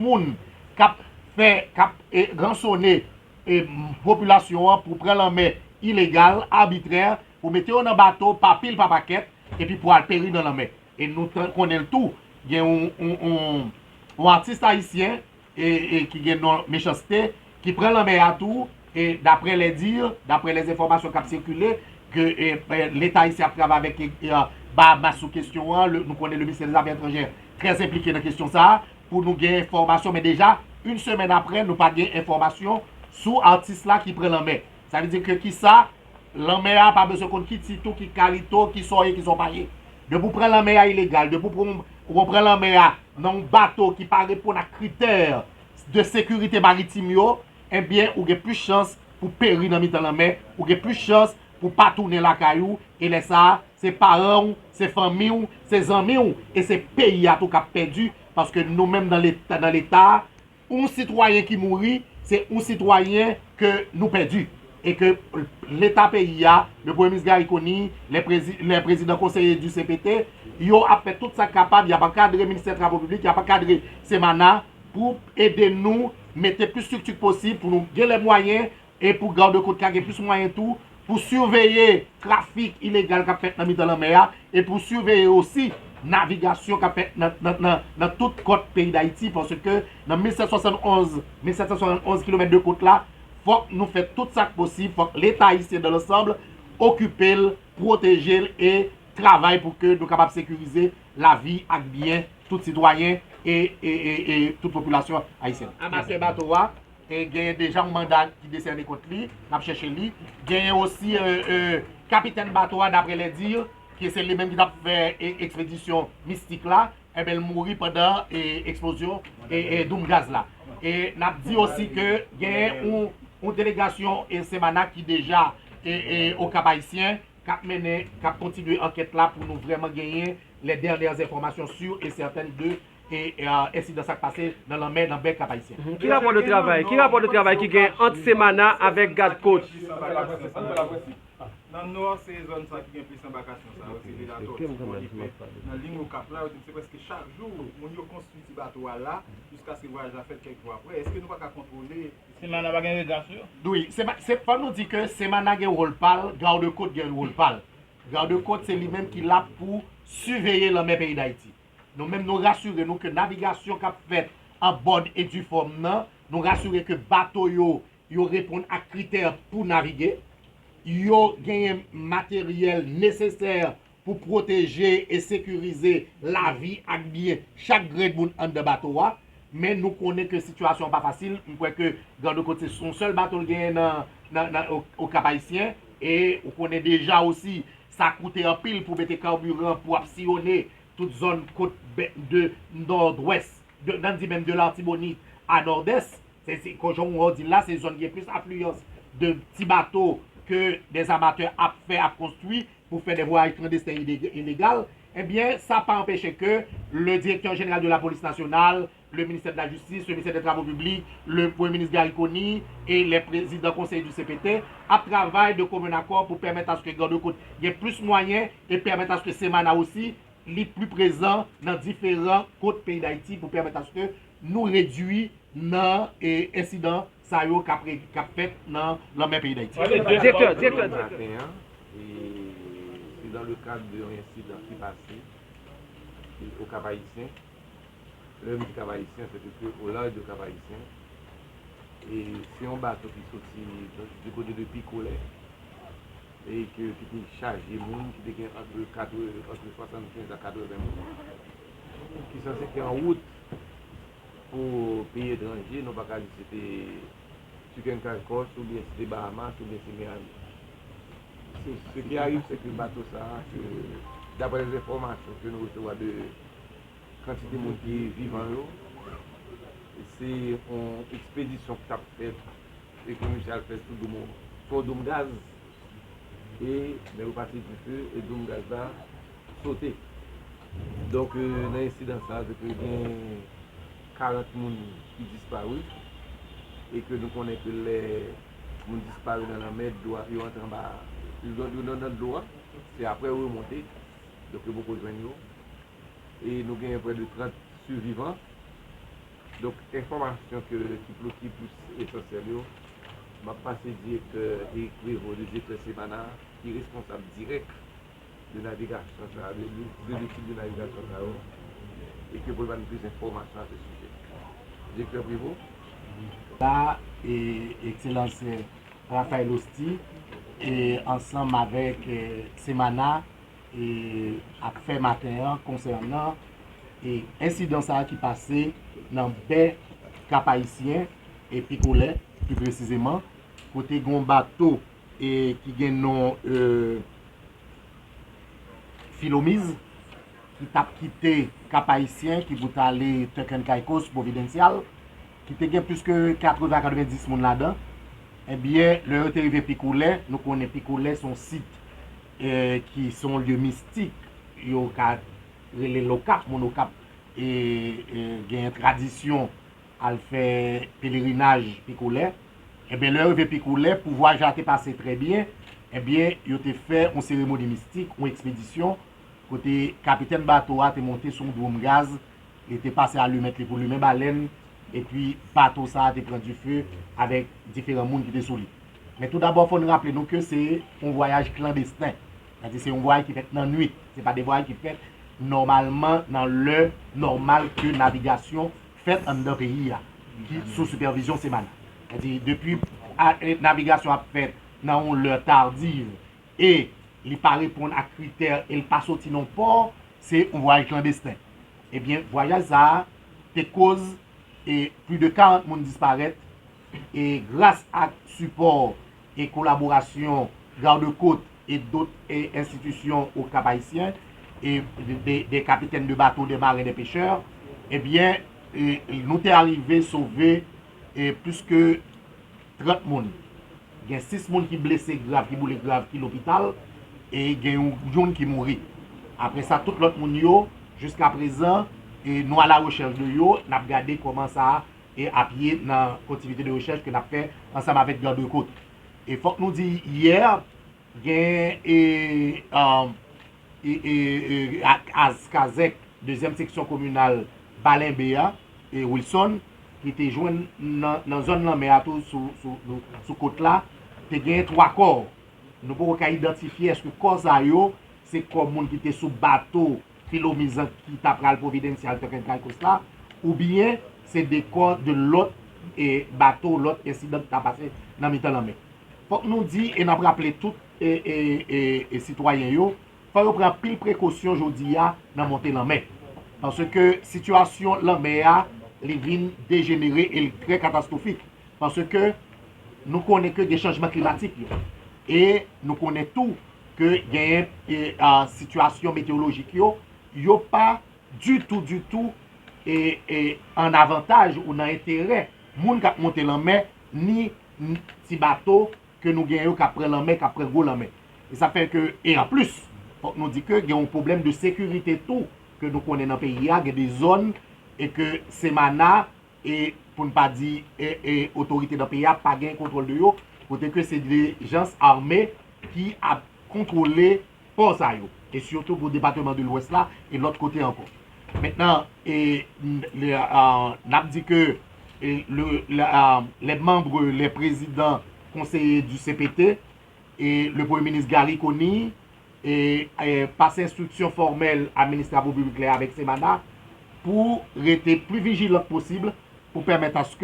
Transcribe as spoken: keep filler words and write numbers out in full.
moun k ap fè, k ap e, ransonnen e, popilasyon an pou pran lanmè ilegal, abitrè, pou mete yo nan bato pa pil, pa pakèt, epi pou al peri nan lanmè. E nou konnen l tou, gen yon, yon, yon, yon atis ayisyen e, e ki gen non Mechanste, ki pran lanmè a tou, e daprè lè di, daprè lè enfòmasyon k ap sikile, ke e, e, Leta ayisyen ap travay avèk e, e, Bahamas sou kesyon an. Nou konnen le ministè dè zafè etranjè trè enplike nan kesyon sa a. Pou nou gen enfòmasyon, men deja, yon semèn aprè, nou pa gen enfòmasyon sou atis la ki pran lanmè. Sa vle di ke kisa, lanmè a pa bezwen konn ki tit ou, ki kalite w, kisa w ye, kisa w pa ye. Depi w pran lanmè a ilegal, depi w pran, w pran lanmè a nan yon bato ki pa reponn ak kritè de sekirite maritim yo, ebyen, ou gen plis chans pou peri nan mitan lanmè, ou gen plis chans pou pa tounen lakay ou, e lè sa a, se paran w, se fanmi w, se zanmi w, e se peyi a tou k ap pèdi, paske nou menm nan Leta, nan Leta a, yon sitwayen ki mouri, se yon sitwayen ke nou pèdi. E ke Leta peyi a, le Premye Minis Garry Conille, lè prezi, lè prezidan konseye di C P T, yo ap fè tout sa k kapab, y ap ankadre Ministè Travo Piblik, y ap ankadre Semana, pou ede nou mete plis estrikti posib, pou nou gen lè mwayen, e pou gad de kot ka gen plis mwayen tou, pou siveye trafik ilegal k ap fèt nan mitan lanmè a, e pou siveye osi navigasyon k ap fèt nan, nan, nan, nan tout kòt peyi Dayiti, paske nan mil sèt sèt swasannonz, mil sèt sèt swasannonz kilomèt de kot la, fòk nou fè tout sa k posib, fòk Leta ayisyen dan lansanb okipe l, pwoteje l e travay pou ke nou kapab sekirize lavi ak byen tout sitwayen e, e, e, e tout popilasyon ayisyèn. Amatè bato a, e genyen deja yon manda ki desène kont li, n ap chèche li. Genyen osi, e, e, kapitèn bato a, daprè lè di, ke se li menm ki t ap fè, e, ekspedisyon mistik la, enben, l mouri pandan, e, eksplozyon, e, e, doum gaz la. E n ap di osi ke genyen yon, yon delegasyon, e, Semana ki deja, e, e, Okap Ayisyen, k ap mennen, k ap kontinye ankèt la pou nou vrèman genyen les dernières informations sûres et certaines de e, e, ensidan sa k pase nan lanmè nan bè Kap Ayisyen. Mhm. Ki rapò de travay, ki rapò de travay ki gen ant Semana avèk gad kot? Nan nò, se zòn sa ki gen plis anbakasyon sa yo, se Vilatò, Tibonit, men nan liy Okap la, yo di m se prèske chak jou moun yo konstwi ti bato a la, jiskaske vwayaj la fèt kèk jou apre. Èske nou pa ka kontwole? Semana pa gen rega sou yo? Wi, se, se, fò nou di ke Semana gen wòl pa l, gad de kot gen wòl pa l. Gad de kot se li menm ki la pou siveye lanmè peyi Dayiti. Nou menm, nou rasire nou ke navigasyon k ap fèt an bòn e di fòm nan, nou rasire ke bato yo, yo reponn ak kritè pou navige, yo genyen materyèl nesesè pou pwoteje e sekirize lavi ak byen chak grenn moun anndan bato a, men nou konnen ke sitiyasyon an pa fasil. M kwè ke gad de kot se yon sèl bato l genyen nan, nan, nan, o, Okap Ayisyen, e ou konnen deja osi, sa koute anpil pou mete kabiran pou ap siyonnen tout zòn kot bè, de nòdwès, de, n ap di menm de Latibonit a Nòdès. Se, se, kon jan w di l la, se zòn ki gen plis afliyans de ti bato ke dè amatè ap fè, ap konstwi pou fè dè vwayaj klandesten ilég-, ilegal. Ebyen, sa pa anpeche ke le directeur général de la police nationale, le ministère de la Justice, le ministère des Travaux publics, le Premye Minis Garry Conille e lè prezidan konsèy di C P T ap travay de commun accord pou pèmèt aske gad de kot gen plis mwayen e pèmèt aske Semana osi li pli prezan nan diferan kot peyi Dayiti pou pèmèt aske nou redui nan, e, ensidan sa yo k ap re-, k ap fèt nan lanmè peyi Dayiti. Direktè, direktè, direktè. Maten an, e, se dans le cadre de yon ensidan ki pase, e, Okap Ayisyen. Lè m di Kap Ayisyen, se ke o large de Kap Ayisyen. E se yon bato ki soti du côté de Picolet e ke, ki te chaje moun, ki te gen ant katrevens, ant swasannkenz a katrevens moun, ki sanse te an wout pou peyi etranje, nou pa ka di se te Chicken Caicos, oubyen se te Bahamas, oubyen se Miami. Se, ce qui arrive, c'est que bato sa a, ke, d'après les informations que nou resevwa de kantite moun ki vivan yo, se yon ekspedisyon ki t ap fèt e ke misye al fè sou doum, sou doum gaz, e nèg yo pase dife e doum gaz la sote. Donk, e, nan ensidan sa, se ke gen karant moun ki disparu, e ke nou konnen ke lè moun disparu nan lanmè, dlo a, yo antre anba, yo, yo nan, nan dlo a, se apre yo remonte, donk yo poko jwenn yo. E nou genyen prè de trant sivivan. Donk, enfòmasyon ke, ki pli, ki plis esansyèl yo, m ap pase direktè Eric Prévost, de direktè Semana, ki responsab dirèk de navigasyon sa, de, de, de lekip de navigasyon sa yo, e ke pou l ban nou plis enfòmasyon a se sijè. Direktè Prévost? La, e, Ekselans, e, Raphaël Hosty, e, ansanm avèk, e, Semana, e, ap fè maten an konsènan, e, ensidan sa a ki pase nan bè Kap Ayisyen, e Pikolè, pi presizeman, kote gen yon bato, e, ki gen non, e, Filomiz, ki t ap kite Kap Ayisyen, ki pou t ale Turks and Caicos, Providencial, ki te gen plis ke katreven a katrevenndis moun ladan. Ebyen, lè yo te rive Pikolè, nou konnen Pikolè se yon sit, e, ki se yon lye mistik, yo ka rele l Okap, moun Okap, e, e, genyen tradisyon al fè pelerinaj Pikolè. Ebyen, lè yo rive Pikolè, pou vwayaj la te pase trè byen, ebyen, yo te fè yon seremoni mistik, yon ekspedisyon, kote kapitèn bato a te monte sou yon dwòm gaz, li te pase alimèt li pou limen balèn, epi bato sa a te pran dife avèk diferan moun ki te sou li. Men toudabò, fò n raple nou ke se yon vwayaj klandesten. Sètadi, se yon vwayaj ki fèt nan nwit. Se pa de vwayaj ki fèt nòmalman nan lè nòmal ke navigasyon fèt anndan peyi a, ki sou sipèvizyon Semana. Sètadi, depi a, e, navigasyon ap fèt nan yon lè tardiv e li pa reponn ak kritè e l pa soti nan pò, se yon vwayaj klandesten. Ebyen, vwayaj sa a te koz, e, plis de karant moun disparèt, e gras ak sipò e kolaborasyon gad kot e dòt, e, enstitisyon o Kap Ayisyen, e de, de, de kapitèn de bato, de maren, de pechè, ebyen, e, nou te arive sove, e, plis ke trant moun. Gen sis moun ki blese grav, ki boule grav, ki lopital, e gen yon, youn ki mouri. Apre sa, tout lòt moun yo, jiska prezan, e nou a la rechèch de yo, n ap gade kòman sa, e ap ye nan kontinite de rechèch ke n ap fè ansanm avèk gad kot. E fòk nou di, yè, gen, e, um, e, e, e, a, Kaz, Kazèk, dezyèm seksyon kominal Balenbe a, e Wilson, ki te jwenn nan, nan zòn lanmè a tou, sou, sou, sou, sou kot la, te gen twa kò. Nou poko ka idantifye èske kò sa yo se kò moun ki te sou bato Filomiz ki ta pral Providencial, Turks and Caicos la, oubyen se de kò de lòt, e, bato, lòt ensidan ki ta pase nan mitan lanmè. Fòk nou di, e n ap raple tout, e, e, e, e sitwayen yo, fò yo pran anpil prekosyon jodi a nan monte lanmè. Paske sitiyasyon lanmè a, li vin dejenere e li trè katastwofik. Paske nou konnen ke gen chanjman klimatik yo. E nou konnen tou ke genyen, e, a, sitiyasyon meteyolojik yo, yo pa ditou, ditou, e, e, an avantaj ou nan enterè moun k ap monte lanmè, ni n-, ti bato ke nou gen yo k ap pran lanmè, k ap pran gwo lanmè. E sa fè ke, e anplis, fòk nou di ke gen yon pwoblèm de sekirite tou ke nou konnen nan peyi a, gen de zòn e ke Semana, e pou n pa di, e, e otorite nan peyi a pa gen kontwòl de yo, kote ke se de jans ame ki ap kontwole pò sa yo, e sitou pou depatman de Lwès la e lòt kote ankò. Mentnan, e, n-, le, a, n ap di ke, e, le, le, a, les membres, les présidents conseillers du C P T, e le Premye Minis Garry Conille, e, e, pase enstriksyon fòmèl a Minis Travo Piblik la avèk Semana pou rete pli vijilan k posib pou pèmèt aske